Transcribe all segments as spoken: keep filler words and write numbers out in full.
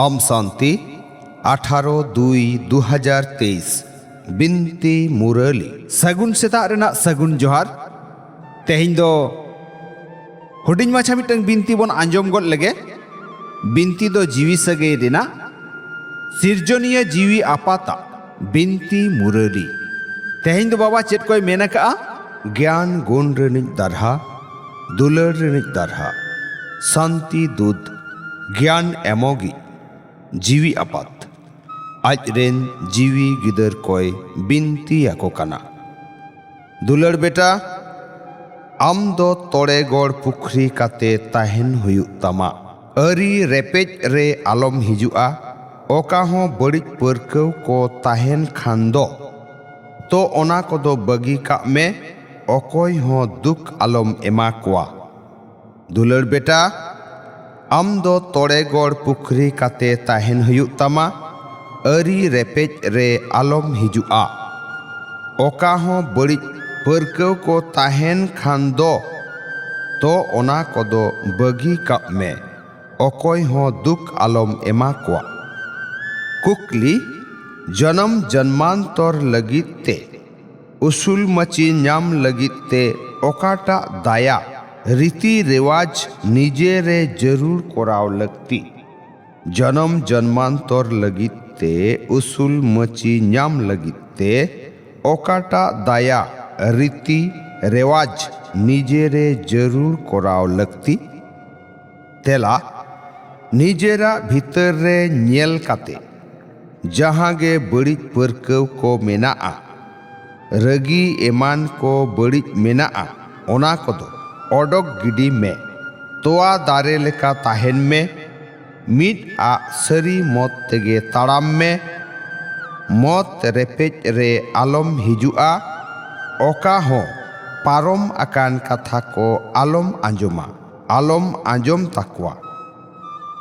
ᱟᱢ ᱥᱟᱱᱛᱤ, ᱟᱴᱷᱟᱨᱚ ᱫᱩᱭ ᱫᱩ ᱦᱟᱡᱟᱨ ᱛᱮᱭᱤᱥ, ᱵᱤᱱᱛᱤ ᱢᱩᱨᱟᱹᱞᱤ᱾ ᱥᱟᱹᱜᱩᱱ ᱥᱮᱛᱟᱜ ᱨᱮᱱᱟᱜ ᱥᱟᱹᱜᱩᱱ ᱡᱚᱦᱟᱨ᱾ ᱛᱮᱦᱮᱧ ᱫᱚ ᱦᱩᱰᱤᱧ ᱢᱟᱪᱷᱟ ᱢᱤᱫᱴᱟᱝ ᱵᱤᱱᱛᱤ ᱵᱚᱱ ᱟᱸᱡᱚᱢ ᱜᱚᱫ ᱞᱮᱜᱮ᱾ ᱵᱤᱱᱛᱤ ᱫᱚ ᱡᱤᱣᱤ ᱥᱟᱹᱜᱟᱹᱭ ᱨᱮᱱᱟᱜ, ᱥᱤᱨᱡᱚᱱᱤᱭᱟᱹ ᱡᱤᱣᱤ ᱟᱯᱟᱛᱟᱜ ᱵᱤᱱᱛᱤ ᱢᱩᱨᱟᱹᱞᱤ᱾ ᱛᱮᱦᱮᱧ ᱫᱚ ᱵᱟᱵᱟ ᱪᱮᱫ ᱠᱚᱭ ᱢᱮᱱ ᱟᱠᱟᱜᱼᱟ? ᱜᱮᱭᱟᱱ ᱜᱩᱱ ᱨᱤᱱᱤᱡ ᱫᱟᱨᱦᱟ, ᱫᱩᱞᱟᱹᱲ ᱨᱤᱱᱤᱡ ᱫᱟᱨᱦᱟ, ᱥᱟᱱᱛᱤ ᱫᱩᱛ, ᱜᱮᱭᱟᱱ ᱮᱢᱚᱜᱤᱡ, ᱡᱤᱣᱤ ᱟᱯᱟᱛ᱾ ᱟᱡ ᱨᱮᱱ ᱡᱤᱣᱤ ᱜᱤᱫᱟᱹᱨ ᱠᱚᱭ ᱵᱤᱱᱛᱤ ᱟᱠᱚ ᱠᱟᱱᱟ᱾ ᱫᱩᱞᱟᱹᱲ ᱵᱮᱴᱟ, ᱟᱢ ᱫᱚ ᱛᱚᱲᱮ ᱜᱚᱲ ᱯᱩᱠᱷᱨᱤ ᱠᱟᱛᱮ ᱛᱟᱦᱮᱱ ᱦᱩᱭᱩᱜ ᱛᱟᱢᱟ᱾ ᱟᱹᱨᱤ ᱨᱮᱯᱮᱡ ᱨᱮ ᱟᱞᱚᱢ ᱦᱤᱡᱩᱜᱼᱟ᱾ ᱚᱠᱟ ᱦᱚᱸ ᱵᱟᱹᱲᱤᱡ ᱯᱟᱹᱨᱠᱟᱹᱣ ᱠᱚ ᱛᱟᱦᱮᱱ ᱠᱷᱟᱱ ᱫᱚ, ᱛᱚ ᱚᱱᱟ ᱠᱚᱫᱚ ᱵᱟᱹᱜᱤ ᱠᱟᱜ ᱢᱮ, ᱚᱠᱚᱭ ᱦᱚᱸ ᱫᱩᱠ ᱟᱞᱚᱢ ᱮᱢᱟ ᱠᱚᱣᱟ᱾ ᱫᱩᱞᱟᱹᱲ ᱵᱮᱴᱟ, ᱟᱢ ᱫᱚ ᱛᱚᱲᱮ ᱜᱚᱲ ᱯᱩᱠᱷᱨᱤ ᱠᱟᱛᱮ ᱛᱟᱦᱮᱱ ᱦᱩᱭᱩᱜ ᱛᱟᱢᱟ, ᱟᱹᱨᱤ ᱨᱮᱯᱮᱡ ᱨᱮ ᱟᱞᱚᱢ ᱦᱤᱡᱩᱜᱼᱟ᱾ ᱚᱠᱟ ᱦᱚᱸ ᱵᱟᱹᱲᱤᱡ ᱯᱟᱹᱨᱠᱟᱹᱣ ᱠᱚ ᱛᱟᱦᱮᱱ ᱠᱷᱟᱱ ᱫᱚ, ᱛᱚ ᱚᱱᱟ ᱠᱚᱫᱚ ᱵᱟᱹᱜᱤ ᱠᱟᱜ ᱢᱮ, ᱚᱠᱚᱭ ᱦᱚᱸ ᱫᱩᱠ ᱟᱞᱚᱢ ᱮᱢᱟ ᱠᱚᱣᱟ᱾ ᱠᱩᱠᱞᱤ, ᱡᱚᱱᱚᱢ ᱡᱚᱱᱢᱟᱱᱛᱚᱨ ᱞᱟᱹᱜᱤᱫ ᱛᱮ ᱩᱥᱩᱞ ᱢᱟᱹᱪᱤ ᱧᱟᱢ ᱞᱟᱹᱜᱤᱫ ᱛᱮ ᱚᱠᱟᱴᱟᱜ ᱫᱟᱭᱟ ᱨᱤᱛᱤ ᱨᱮᱣᱟᱡᱽ ᱱᱤᱡᱮ ᱨᱮ ᱡᱟᱹᱨᱩᱲ ᱠᱚᱨᱟᱣ ᱞᱟᱹᱠᱛᱤ? ᱡᱚᱱᱚᱢ ᱡᱚᱱᱢᱟᱱᱛᱚᱨ ᱞᱟᱹᱜᱤᱫ ᱛᱮ ᱩᱥᱩᱞ ᱢᱟᱹᱪᱤ ᱧᱟᱢ ᱞᱟᱹᱜᱤᱫ ᱛᱮ ᱚᱠᱟᱴᱟᱜ ᱫᱟᱭᱟ ᱨᱤᱛᱤ ᱨᱮᱣᱟᱡᱽ ᱱᱤᱡᱮ ᱨᱮ ᱡᱟᱹᱨᱩᱲ ᱠᱚᱨᱟᱣ ᱞᱟᱹᱠᱛᱤ? ᱛᱮᱞᱟ, ᱱᱤᱡᱮᱨᱟᱜ ᱵᱷᱤᱛᱟᱹᱨ ᱨᱮ ᱧᱮᱞ ᱠᱟᱛᱮ ᱡᱟᱦᱟᱸ ᱜᱮ ᱵᱟᱹᱲᱤᱡ ᱯᱟᱹᱨᱠᱟᱹᱣ ᱠᱚ ᱢᱮᱱᱟᱜᱼᱟ, ᱨᱟᱹᱜᱤ ᱮᱢᱟᱱ ᱠᱚ ᱵᱟᱹᱲᱤᱡ ᱢᱮᱱᱟᱜᱼᱟ, ᱚᱱᱟ ᱠᱚᱫᱚ ᱚᱰᱚᱠ ᱜᱤᱰᱤ ᱢᱮ᱾ ᱛᱚᱣᱟ ᱫᱟᱨᱮ ᱞᱮᱠᱟ ᱛᱟᱦᱮᱱ ᱢᱮ᱾ ᱢᱤᱫ ᱟᱜ ᱥᱟᱹᱨᱤ ᱢᱚᱛ ᱛᱮᱜᱮ ᱛᱟᱲᱟᱢ ᱢᱮ᱾ ᱢᱚᱛ ᱨᱮᱯᱮᱡ ᱨᱮ ᱟᱞᱚᱢ ᱦᱤᱡᱩᱜᱼᱟ᱾ ᱚᱠᱟ ᱦᱚᱸ ᱯᱟᱨᱚᱢ ᱟᱠᱟᱱ ᱠᱟᱛᱷᱟ ᱠᱚ ᱟᱞᱚᱢ ᱟᱸᱡᱚᱢᱟ, ᱟᱞᱚᱢ ᱟᱸᱡᱚᱢ ᱛᱟᱠᱚᱣᱟ᱾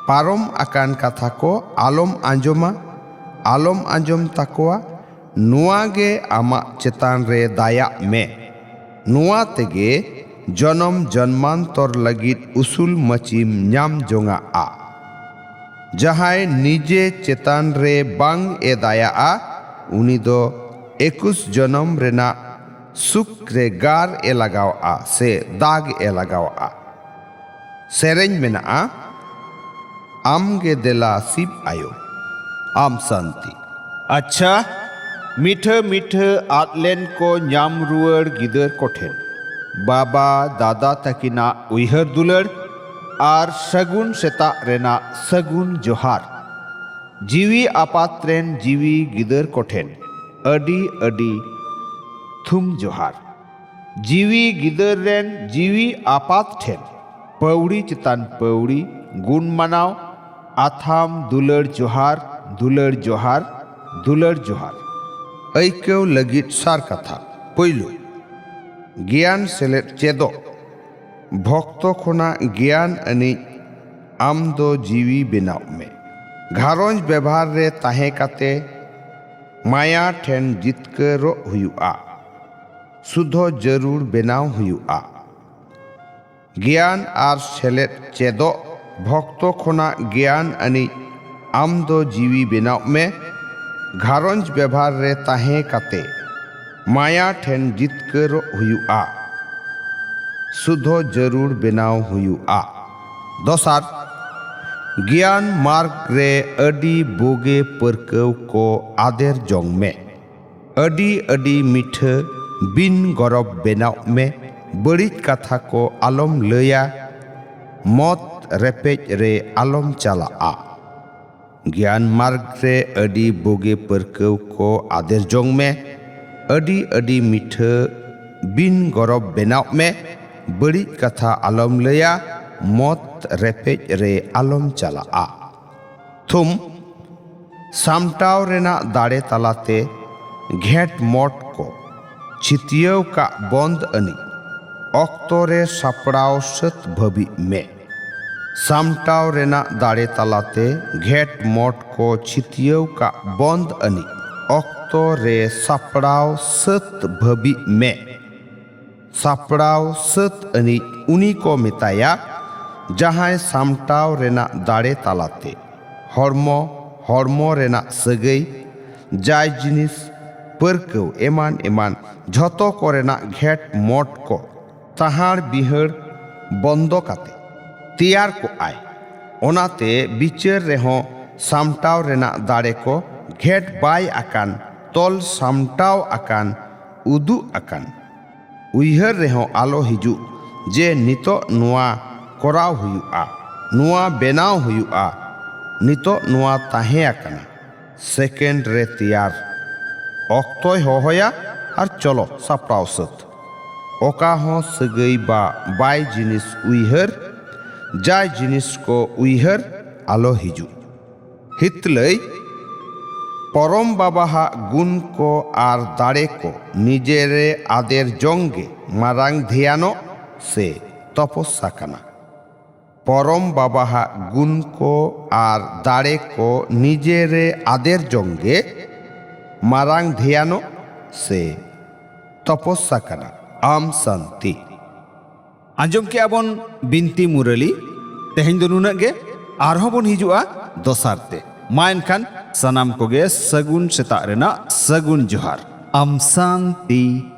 ᱯᱟᱨᱚᱢ ᱟᱠᱟᱱ ᱠᱟᱛᱷᱟ ᱠᱚ ᱟᱞᱚᱢ ᱟᱸᱡᱚᱢᱟ, ᱟᱞᱚᱢ ᱟᱸᱡᱚᱢ ᱛᱟᱠᱚᱣᱟ᱾ ᱱᱚᱣᱟ ᱜᱮ ᱟᱢᱟᱜ ᱪᱮᱛᱟᱱ ᱨᱮ ᱫᱟᱭᱟᱜ ᱢᱮ᱾ ᱱᱚᱣᱟ ᱛᱮᱜᱮ ᱡᱚᱱᱚᱢ ᱡᱚᱱᱢᱟᱱᱛᱚᱨ ᱞᱟᱹᱜᱤᱫ ᱩᱥᱩᱞ ᱢᱟᱹᱪᱤᱢ ᱧᱟᱢ ᱡᱚᱝᱟᱜᱼᱟ᱾ ᱡᱟᱦᱟᱸᱭ ᱱᱤᱡᱮ ᱪᱮᱛᱟᱱ ᱨᱮ ᱵᱟᱝ ᱮ ᱫᱟᱭᱟᱜᱼᱟ, ᱩᱱᱤ ᱫᱚ ᱮᱠᱩᱥ ᱡᱚᱱᱚᱢ ᱨᱮᱱᱟᱜ ᱥᱩᱠ ᱨᱮ ᱜᱟᱨ ᱮ ᱞᱟᱜᱟᱣᱟᱜᱼᱟ ᱥᱮ ᱫᱟᱜᱽ ᱮ ᱞᱟᱜᱟᱣᱟᱜᱼᱟ᱾ ᱥᱮᱨᱮᱧ ᱢᱮᱱᱟᱜᱼᱟ, ᱟᱢ ᱜᱮ ᱫᱮᱞᱟ ᱥᱤᱵ ᱟᱭᱳ, ᱟᱢ ᱥᱟᱱᱛᱤ᱾ ᱟᱪᱪᱷᱟ, ᱢᱤᱴᱷᱟᱹ ᱢᱤᱴᱷᱟᱹ ᱟᱫ ᱞᱮᱱ ᱠᱚ ᱧᱟᱢ ᱨᱩᱣᱟᱹᱲ ᱜᱤᱫᱟᱹᱨ ᱠᱚᱴᱷᱮᱱ ᱵᱟᱵᱟ ᱫᱟᱫᱟ ᱛᱟᱹᱠᱤᱱᱟᱜ ᱩᱭᱦᱟᱹᱨ ᱫᱩᱞᱟᱹᱲ ᱟᱨ ᱥᱟᱹᱜᱩᱱ ᱥᱮᱛᱟᱜ ᱨᱮᱱᱟᱜ ᱥᱟᱹᱜᱩᱱ ᱡᱚᱦᱟᱨ᱾ ᱡᱤᱣᱤ ᱟᱯᱟᱛ ᱨᱮᱱ ᱡᱤᱣᱤ ᱜᱤᱫᱟᱹᱨ ᱠᱚᱴᱷᱮᱱ ᱟᱹᱰᱤ ᱟᱹᱰᱤ ᱛᱷᱩᱢ ᱡᱚᱦᱟᱨ᱾ ᱡᱤᱣᱤ ᱜᱤᱫᱟᱹᱨ ᱨᱮᱱ ᱡᱤᱣᱤ ᱟᱯᱟᱛ ᱴᱷᱮᱱ ᱯᱟᱹᱣᱲᱤ ᱪᱮᱛᱟᱱ ᱯᱟᱹᱣᱲᱤ ᱜᱩᱱ ᱢᱟᱱᱟᱣ, ᱟᱛᱷᱟᱢ ᱫᱩᱞᱟᱹᱲ ᱡᱚᱦᱟᱨ, ᱫᱩᱞᱟᱹᱲ ᱡᱚᱦᱟᱨ, ᱫᱩᱞᱟᱹᱲ ᱡᱚᱦᱟᱨ᱾ ᱟᱹᱭᱠᱟᱹᱣ ᱞᱟᱹᱜᱤᱫ ᱥᱟᱨ ᱠᱟᱛᱷᱟ᱾ ᱯᱳᱭᱞᱳ, ᱜᱮᱭᱟᱱ ᱥᱮᱞᱮᱫ ᱪᱮᱫᱚᱜ᱾ ᱵᱷᱚᱠᱛᱚ ᱠᱷᱚᱱᱟᱜ ᱜᱮᱭᱟᱱ ᱟᱹᱱᱤᱡ ᱟᱢ ᱫᱚ ᱡᱤᱣᱤ ᱵᱮᱱᱟᱣ ᱢᱮ᱾ ᱜᱷᱟᱨᱚᱸᱡᱽ ᱵᱮᱵᱷᱟᱨ ᱨᱮ ᱛᱟᱦᱮᱸ ᱠᱟᱛᱮ ᱢᱟᱭᱟ ᱴᱷᱮᱱ ᱡᱤᱛᱠᱟᱹᱨᱚᱜ ᱦᱩᱭᱩᱜᱼᱟ᱾ ᱥᱩᱫᱷᱚ ᱡᱟᱹᱨᱩᱲ ᱵᱮᱱᱟᱣ ᱦᱩᱭᱩᱜᱼᱟ᱾ ᱜᱮᱭᱟᱱ ᱟᱨ ᱥᱮᱞᱮᱫ ᱪᱮᱫᱚᱜ᱾ ᱵᱷᱚᱠᱛᱚ ᱠᱷᱚᱱᱟᱜ ᱜᱮᱭᱟᱱ ᱟᱹᱱᱤᱡ ᱟᱢ ᱫᱚ ᱡᱤᱣᱤ ᱵᱮᱱᱟᱣ ᱢᱮ᱾ ᱜᱷᱟᱨᱚᱸᱡᱽ ᱵᱮᱵᱷᱟᱨ ᱨᱮ ᱛᱟᱦᱮᱸ ᱠᱟᱛᱮ ᱢᱟᱭᱟ ᱴᱷᱮᱱ ᱡᱤᱛᱠᱟᱹᱨᱚᱜ ᱦᱩᱭᱩᱜᱼᱟ᱾ ᱥᱩᱫᱷᱚ ᱡᱟᱹᱨᱩᱲ ᱵᱮᱱᱟᱣ ᱦᱩᱭᱩᱜᱼᱟ᱾ ᱫᱚᱥᱟᱨ, ᱜᱮᱭᱟᱱ ᱢᱟᱨᱜᱽ ᱨᱮ ᱟᱹᱰᱤ ᱵᱩᱜᱤ ᱯᱟᱹᱨᱠᱟᱹᱣ ᱠᱚ ᱟᱫᱮᱨ ᱡᱚᱝ ᱢᱮ᱾ ᱟᱹᱰᱤ ᱟᱹᱰᱤ ᱢᱤᱴᱷᱟᱹ ᱵᱤᱱ ᱜᱚᱨᱚᱵ ᱵᱮᱱᱟᱣ ᱢᱮ᱾ ᱵᱟᱹᱲᱤᱡ ᱠᱟᱛᱷᱟ ᱠᱚ ᱟᱞᱚᱢ ᱞᱟᱹᱭᱟ᱾ ᱢᱚᱛ ᱨᱮᱯᱮᱡ ᱨᱮ ᱟᱞᱚᱢ ᱪᱟᱞᱟᱜᱼᱟ᱾ ᱜᱮᱭᱟᱱ ᱢᱟᱨᱜᱽ ᱨᱮ ᱟᱹᱰᱤ ᱵᱩᱜᱤ ᱯᱟᱹᱨᱠᱟᱹᱣ ᱠᱚ ᱟᱫᱮᱨ ᱡᱚᱝ ᱢᱮ᱾ ᱟᱹᱰᱤ ᱟᱹᱰᱤ ᱢᱤᱴᱷᱟᱹ ᱵᱤᱱ ᱜᱚᱨᱚᱵ ᱵᱮᱱᱟᱣ ᱢᱮ᱾ ᱵᱟᱹᱲᱤᱡ ᱠᱟᱛᱷᱟ ᱟᱞᱚᱢ ᱞᱟᱹᱭᱟ᱾ ᱢᱚᱛ ᱨᱮᱯᱮᱡ ᱨᱮ ᱟᱞᱚᱢ ᱪᱟᱞᱟᱜᱼᱟ᱾ ᱛᱷᱩᱢ, ᱥᱟᱢᱴᱟᱣ ᱨᱮᱱᱟᱜ ᱫᱟᱲᱮ ᱛᱟᱞᱟᱛᱮ ᱜᱷᱮᱸᱴ ᱢᱚᱴ ᱠᱚ ᱪᱷᱤᱛᱭᱟᱹᱣ ᱠᱟᱜ ᱵᱚᱱᱫ ᱟᱹᱱᱤᱡ ᱚᱠᱛᱚ ᱨᱮ ᱥᱟᱯᱲᱟᱣ ᱥᱟᱹᱛ ᱵᱷᱟᱹᱵᱤᱜ ᱢᱮ᱾ ᱥᱟᱢᱴᱟᱣ ᱨᱮᱱᱟᱜ ᱫᱟᱲᱮ ᱛᱟᱞᱟᱛᱮ ᱜᱷᱮᱸᱴ ᱢᱚᱴ ᱠᱚ ᱪᱷᱤᱛᱭᱟᱹᱣ ᱠᱟᱜ ᱵᱚᱱᱫ ᱟᱹᱱᱤᱡ ᱚᱠᱛᱚ ᱨᱮ ᱥᱟᱯᱲᱟᱣ ᱥᱟᱹᱛ ᱵᱷᱟᱹᱵᱤᱜ ᱢᱮ᱾ ᱥᱟᱯᱲᱟᱣ ᱥᱟᱹᱛ ᱟᱹᱱᱤᱡ ᱩᱱᱤ ᱠᱚ ᱢᱮᱛᱟᱭᱟ, ᱡᱟᱦᱟᱸᱭ ᱥᱟᱢᱴᱟᱣ ᱨᱮᱱᱟᱜ ᱫᱟᱲᱮ ᱛᱟᱞᱟᱛᱮ ᱦᱚᱲᱢᱚ, ᱦᱚᱲᱢᱚ ᱨᱮᱱᱟᱜ ᱥᱟᱹᱜᱟᱹᱭ, ᱡᱟᱭ ᱡᱤᱱᱤᱥ, ᱯᱟᱹᱨᱠᱟᱹᱣ ᱮᱢᱟᱱ ᱮᱢᱟᱱ ᱡᱷᱚᱛᱚ ᱠᱚᱨᱮᱱᱟᱜ ᱜᱷᱮᱴ ᱢᱚᱴ ᱠᱚ ᱛᱟᱦᱟᱸᱲ ᱵᱤᱦᱟᱹᱲ ᱵᱚᱱᱫᱚ ᱠᱟᱛᱮ ᱛᱮᱭᱟᱨ ᱠᱚᱜᱼᱟᱭ᱾ ᱚᱱᱟᱛᱮ ᱵᱤᱪᱟᱹᱨ ᱨᱮᱦᱚᱸ ᱥᱟᱢᱴᱟᱣ ᱨᱮᱱᱟᱜ ᱫᱟᱲᱮ ᱠᱚ ᱜᱷᱮᱴ ᱵᱟᱭ ᱟᱠᱟᱱ, ᱛᱚᱞ ᱥᱟᱢᱴᱟᱣ ᱟᱠᱟᱱ, ᱩᱫᱩᱜ ᱟᱠᱟᱱ᱾ ᱩᱭᱦᱟᱹᱨ ᱨᱮᱦᱚᱸ ᱟᱞᱚ ᱦᱤᱡᱩᱜ ᱡᱮ ᱱᱤᱛᱚᱜ ᱱᱚᱣᱟ ᱠᱚᱨᱟᱣ ᱦᱩᱭᱩᱜᱼᱟ, ᱱᱚᱣᱟ ᱵᱮᱱᱟᱣ ᱦᱩᱭᱩᱜᱼᱟ, ᱱᱤᱛᱚᱜ ᱱᱚᱣᱟ ᱛᱟᱦᱮᱸ ᱟᱠᱟᱱᱟ᱾ ᱥᱮᱠᱮᱱᱰ ᱨᱮ ᱛᱮᱭᱟᱨ᱾ ᱚᱠᱛᱚᱭ ᱦᱚᱦᱚᱭᱟ ᱟᱨ ᱪᱚᱞᱚ ᱥᱟᱯᱲᱟᱣ ᱥᱟᱹᱛ᱾ ᱚᱠᱟ ᱦᱚᱸ ᱥᱟᱹᱜᱟᱹᱭ ᱵᱟ ᱵᱟᱭ ᱡᱤᱱᱤᱥ ᱩᱭᱦᱟᱹᱨ, ᱡᱟᱭ ᱡᱤᱱᱤᱥ ᱠᱚ ᱩᱭᱦᱟᱹᱨ ᱟᱞᱚ ᱦᱤᱡᱩᱜ᱾ ᱦᱤᱛᱞᱟᱹᱭ, ᱯᱚᱨᱚᱢ ᱵᱟᱵᱟᱦᱟᱜ ᱜᱩᱱ ᱠᱚ ᱟᱨ ᱫᱟᱲᱮ ᱠᱚ ᱱᱤᱡᱮᱨᱮ ᱟᱫᱮᱨ ᱡᱚᱝ ᱜᱮ ᱢᱟᱨᱟᱝ ᱫᱷᱮᱭᱟᱱᱚᱜ ᱥᱮ ᱛᱚᱯᱚᱥᱟ ᱠᱟᱱᱟ᱾ ᱯᱚᱨᱚᱢ ᱵᱟᱵᱟᱦᱟᱜ ᱜᱩᱱ ᱠᱚ ᱟᱨ ᱫᱟᱲᱮ ᱠᱚ ᱱᱤᱡᱮᱨᱮ ᱟᱫᱮᱨ ᱡᱚᱝ ᱜᱮ ᱢᱟᱨᱟᱝ ᱫᱷᱮᱭᱟᱱᱚᱜ ᱥᱮ ᱛᱚᱯᱚᱥᱟ ᱠᱟᱱᱟ᱾ ᱟᱢ ᱥᱟᱱᱛᱤ᱾ ᱟᱸᱡᱚᱢ ᱠᱮᱜᱼᱟ ᱵᱚᱱ ᱵᱤᱱᱛᱤ ᱢᱩᱨᱟᱹᱞᱤ᱾ ᱛᱮᱦᱮᱧ ᱫᱚ ᱱᱩᱱᱟᱹᱜ ᱜᱮ, ᱟᱨᱦᱚᱸ ᱵᱚᱱ ᱦᱤᱡᱩᱜᱼᱟ ᱫᱚᱥᱟᱨ ᱛᱮ᱾ ᱢᱟ ᱮᱱᱠᱷᱟᱱ ᱥᱟᱱᱟᱢ ᱠᱚᱜᱮ ᱥᱟᱹᱜᱩᱱ ᱥᱮᱛᱟᱜ ᱨᱮᱱᱟᱜ ᱥᱟᱹᱜᱩᱱ ᱡᱚᱦᱟᱨ᱾ ᱟᱢ ᱥᱟᱱᱛᱤ᱾